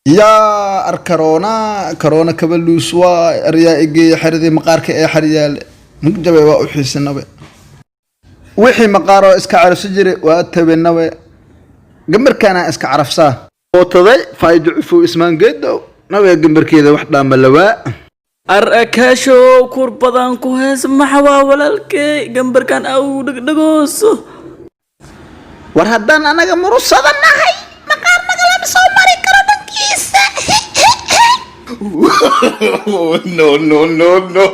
Yaa ar karoona karoona kabaluus waa aryaa igeeya xeradii maqaarka ee xaryaale mugjabe waa u xiisinabe wixii maqaaroo iska carafsi jire waa tabenabe gambarkaana iska carafsaa ootaday faa'iido cufow ismaan geedow nabe gambarkeeda wax dhaama lawaa. Ar akaashow kur badan ku hees maxawaa walaalkey gambarkan au dhegdhegooso. War haddaan anaga murusada nahay maqaar nagalama soo mari karo dhankiisa. No, no, no, no.